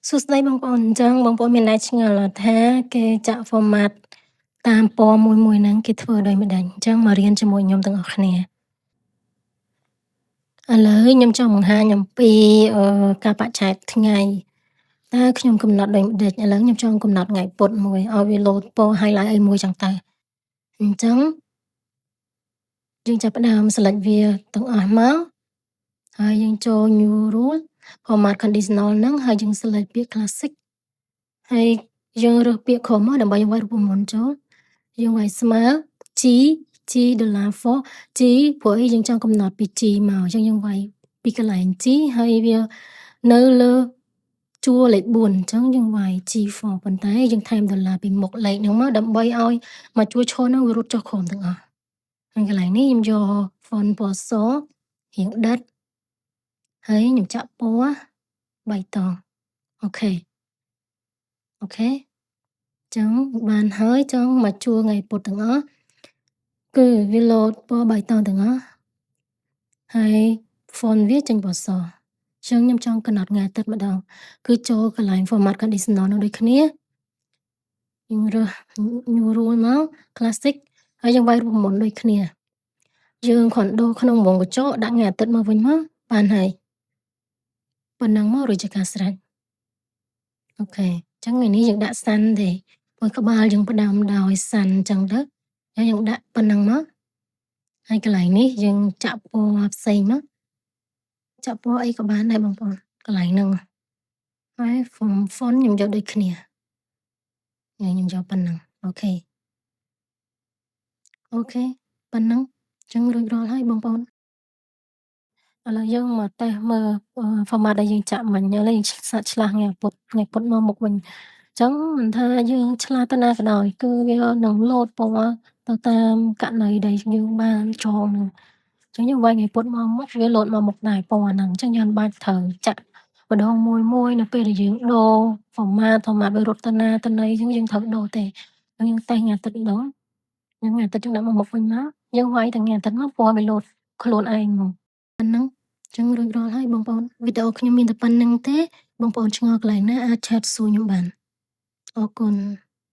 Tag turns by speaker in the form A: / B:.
A: សួស្តីបងប្អូនអញ្ចឹងបងប្អូនមានតែឆ្ងល់ថាគេចាក់ format តាមពណ៌មួយមួយហ្នឹងគេធ្វើដូចម្ដេចអញ្ចឹងមករៀនជាមួយខ្ញុំទាំងអស់គ្នាឥឡូវខ្ញុំចង់បង្ហាញអំពីការបច្ឆេទថ្ងៃតើខ្ញុំកំណត់ដូចម្ដេចឥឡូវខ្ញុំចង់កំណត់ថ្ងៃពុធមួយឲ្យវាលោតពណ៌ highlight អីមួយចឹងទៅអញ្ចឹងយើងចាប់ផ្ដើម select វាទាំងអស់មកហើយយើងចូល new rule format conditional ហ្នឹងហើយយើង select ពាក្យ classic ហើយយើងរើសពាក្យក្រោមមកដើម្បីវាយរូបមន្តចូលយើងវាយស្មើ G G $4 G ព្រោះអីយើងចង់កំណត់ពី G មកអញ្ចឹងយើងវាយពីកន្លែង G ហើយវានៅលើជួរលេខ4អញ្ចឹងយើងវាយ G4 ប៉ុន្តែយើងថែមដុល្លារពីមុខលេខហ្នឹងមកដើម្បីឲ្យមកជួរឈរហ្នឹងវារត់ចុះក្រោមទាំងអស់ហើយកន្លែងនេះខ្ញុំយក font ពណ៌សរៀងដិតហើយខ្ញុំចាក់ពណ៌បៃតង OK OK ចឹងបានហើយចង់មកជួរថ្ងៃពុធទាំងអស់គឺវាលោតពណ៌បៃតងទាំងអស់ហើយ font វាចេញពណ៌សអញ្ចឹងខ្ញុំចង់កំណត់ថ្ងៃអាទិត្យម្ដងគឺចូលកន្លែង format conditional នោះដូចគ្នាយើងរើស new rule មក classic ហើយយើងវាយរូបមន្តដូចគ្នាយើងគ្រាន់ដូរក្នុងវងកញ្ចក់ដាក់ថ្ងៃអាទិត្យមកវិញមកបានហើយប៉ុណ្ណឹងមករួចជាការស្រេច OK អញ្ចឹងថ្ងៃនេះយើងដាក់ sun ទេព្រោះក្បាលយើងផ្ដើមដោយ sun អញ្ចឹងទៅហើយយើងដាក់ប៉ុណ្ណឹងមកហើយកន្លែងនេះយើងចាក់ពណ៌ផ្សេងមកចាក់ពណ៌អីក៏បានដែរបងប្អូនកន្លែងហ្នឹងហើយ font ខ្ញុំយកដូចគ្នាខ្ញុំយកប៉ុណ្ណឹង OK OK ប៉ុណ្ណឹងអញ្ចឹងរួចរាល់ហើយបងប្អូនឥឡូវយើងមកតេស្តមើល format ដែលយើងចាក់មិញឥឡូវយើងសាកឆ្លាស់ថ្ងៃពុធថ្ងៃពុធមកមុខវិញអញ្ចឹងមិនថាយើងឆ្លាស់ទៅណាក៏ដោយគឺវានឹងលោតពណ៌ទៅតាមករណីដែលយើងបានចងហ្នឹងអញ្ចឹងយើងវាយថ្ងៃពុធមកមុខវាលោតមកមុខដែរពណ៌ហ្នឹងអញ្ចឹងយើងមិនបាច់ត្រូវចាក់ម្ដងមួយមួយនៅពេលដែលយើងដូរ format វារត់ទៅណាទៅណីអញ្ចឹងយើងត្រូវដូរទេហើយយើងតេស្តថ្ងៃអាទិត្យម្ដងថ្ងៃអាទិត្យយើងដាក់មកមុខវិញមកយើងវាយតែថ្ងៃអាទិត្យមកពណ៌វាលោតខ្លួនឯងហ្មងប៉ុណ្ណឹងអញ្ចឹងរួចរាល់ហើយបងប្អូនវីដេអូខ្ញុំមានតែប៉ុណ្ណឹងទេបងប្អូនឆ្ងល់កន្លែងណាអាច chat សួរខ្ញុំបានអរគុណ។